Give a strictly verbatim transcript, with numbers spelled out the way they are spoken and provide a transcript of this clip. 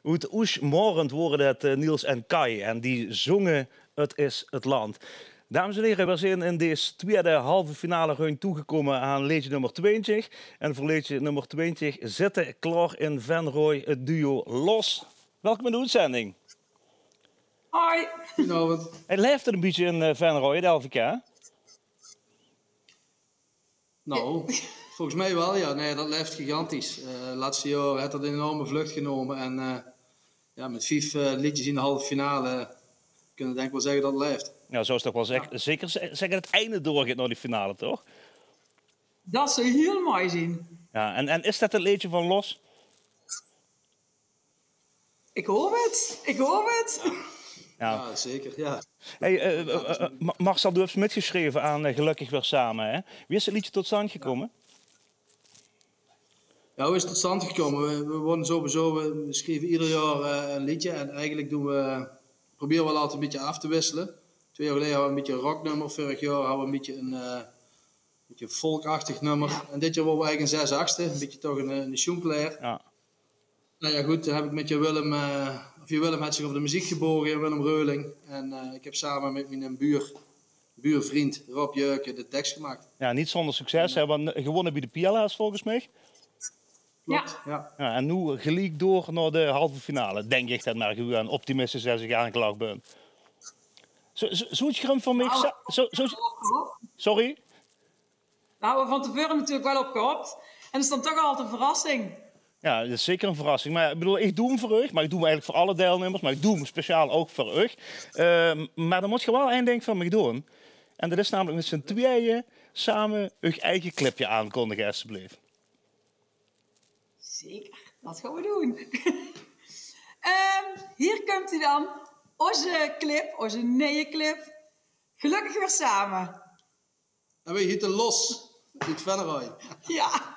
Oet Oesjmorent wore det, eh, Niels en Kai en die zónge 't Is 't Land. Dames en hiere, veer zeen in dees twiede halve finale run toegekómme aan leedje nummer twintig. En veur leedje nummer twintig zitte klaor in Venroj 't duo Los. Welkom in de oetzending. Hoi. Goojenaovend. Laef 't ein bietje in, eh, Venroj, 't L V K? Nou, volges mich waal, jao. Nae, det laef gigantisch. Eh, lètste jaor haet det ein enorme vluch genómme. En, eh, jao, mit vief, eh, leedjes in de halve finale kinne v'r dink ich waal zègke det 't laef. Jao, zouws se toch waal zègke, zeker ze-, zègke det eine doorgeit nao die finale, toch? Det zou hiel mooi zeen. Jao, en, en is det 't leedje van Los? Ich haop 't. Ich haop 't. Jao. Jao, zeker, jao. Hey, eh, eh, eh, Ma-, Marcel, doe höbs mitgesjreve aan, eh, Gelökkig Weer Same, hè? Wie is 't leedje tot stand gekómme? Jao, wie is 't tot stand gekómme? Veer, veer wólle sowieso, veer, veer sjrieve eder jaor, eh, ein leedje. En eigelik doon veer, probere veer altied ein bietje aaf te wissele. Twee jaor geleje hadde veer ein bietje ein rocknummer. Veurig jaor hadde veer ein bietje ein, eh, bietje ein folkachtig nummer. En dit jaor wólle veer eigelik ein zes-achtste. Ein bietje toch ein, eh, ein sjoenklaer. Jao. Nou jao, good, toen höb ich mit Jan Willem, eh, of Jan Willem haet zich euver de meziek geboge, Jan Willem Reuling. En, eh, ich höb same mit miene buur, buurvriend Rob Jeuken de teks gemaak. Jao, neet zónger succes, hè, want, eh, gewónne bie de Piala's volges mich. Klop, jao. Jao, en noe geliek door nao de halve finale, dink ich det mer gewoon optimistisch es ich aangelag bön. Zo, zo, zoe 't grum veur mich... Nou, sa-, zo, zo, sorry? Dao hadde v'r van te veure natuurlik waal op gehaop. En det is dan toch altied ein verrassing. Jao, det is zeker ein verrassing. Mer ich bedoel, ich doon 'm veur uch, mer ich doon 'm eigelik veur alle deilnummers, mer ich doon 'm speciaal ouch veur uch. Eh, mer dan mót geer waal ein dink veur mich doon. En det is namelik mit z'n tweeje same uch eige clipje aankondige, esjeblief. Zeker, det gaon v'r doon. Ehm, hie kump 'r dan, ózze clip, ózze nieje clip. Gelökkig Weer Same. En veer hiete Los, oet Venroj. Jao.